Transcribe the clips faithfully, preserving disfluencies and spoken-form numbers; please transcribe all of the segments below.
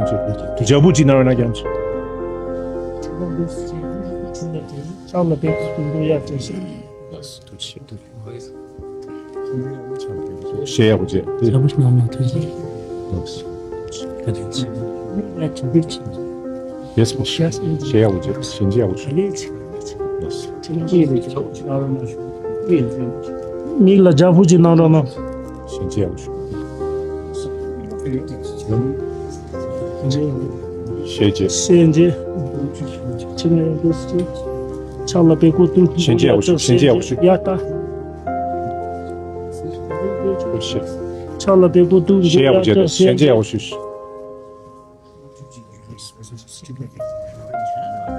རྒྱ་མཚོ། རྒྱ་བོ་ཅིག་ནང་རོལ་ན་རྒྱ་མཚོ། ཕྱག་ལ་པད་ཁུག་ཏུ་འགྲོ་ཡ་བྱས་ཤིང་། ཐུགས་རྗེ་ཆེ། ཞེས་ཡག་པོ་བྱས། རྒྱ་བོ་ཅིག་ནང་རོལ་ན་ཐུགས་རྗེ་ཆེ། ཡེས་པོ། ཞེས་ཡག་པོ་བྱས། ཞལ་མཇལ་ཡག་པོ་ཞུ། མིག་ལ་རྒྱ་བོ་ཅིག་ནང་རོལ་ན། ཞལ་མཇལ་ཡག་པོ་ཞུ། ཞལ་མཇལ། ཞལ་མཇལ། ཕྱག་ལ་པད་ཁུག་ཏུ། ཞལ་མཇལ་ཡག་པོ་ཞུ། ཞལ་མཇལ་ཡག་པོ་ཞུ། ཡ་ད། ཕྱག་ལ་པད་ཁུག་ཏུ། ཞལ་མཇལ་ཡག་པོ་བྱས། ཞལ་མཇལ་ཡག་པོ་ཞུ།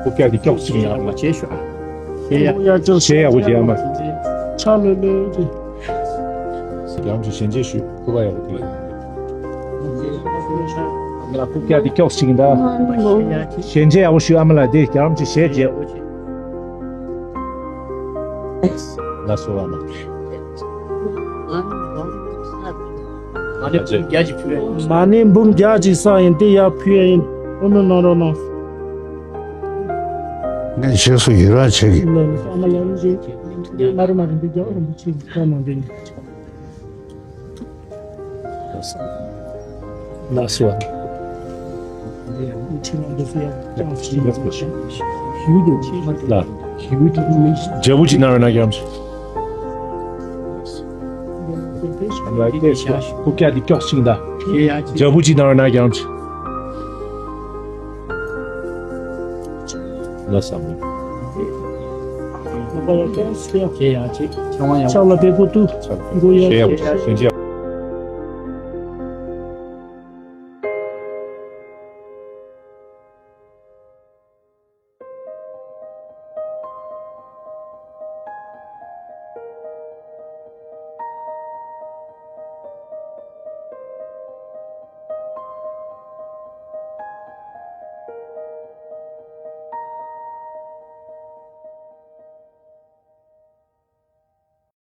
ཁུག་ཀྱག་འདི་ཀྱོག་ཅིག་ཡིན་ཨ་མ། ཞལ་ཡག་པོ་བྱས་ཨ་མ། ཕྱག་ལོས་ལོས་ཀྱི། རྒྱ་མཚོ་ཞལ་མཇལ་ཞུ། ཁུག་ཀྱག་ཡག་པོ་འདི། ཁུག་ཀྱག་འདི་ཀྱོག་ཅིག་ཡིན་ད། ཞལ་མཇལ་ཡག་པོ་ཞུ་ཨ་མ་ལགས། འདི་རྒྱ་མཚོ་ཞལ་མཇལ། ལགས་སོ་ཨ་མ། མ་ཎི་འབུམ་བརྒྱ་ཅིག་བསགས་ཡིན། དེ་ཡར་ཕུལ་ཡ་ཡིན། ཨོ་ནོ་ནང་རོགས་གནང་། ངས་རྗེས་སུ་ཡི་རང་བྱེད་ཀྱི། ལགས་སོ་ཨ་མ། ལགས་རིན་ཆེན། ལགས་སོ་ཨ་མ། ལགས། རྒྱ་བོ་ཅིག་ནང་རོལ་ན་རྒྱ་མཚོ། ཁུག་ཀྱག་འདི་ཀྱོག་ཅིག་ཡིན་ད། རྒྱ་བོ་ཅིག་ནང་རོལ་ན་རྒྱ་མཚོ། ལགས་སོ་ཨ་མ། ཕྱག་ལ་པད་ཁུག་ཏུ། ཞལ་མཇལ་ཡག་པོ་ཞུ། ཞལ་མཇལ་ཡག་པོ་ཞུ།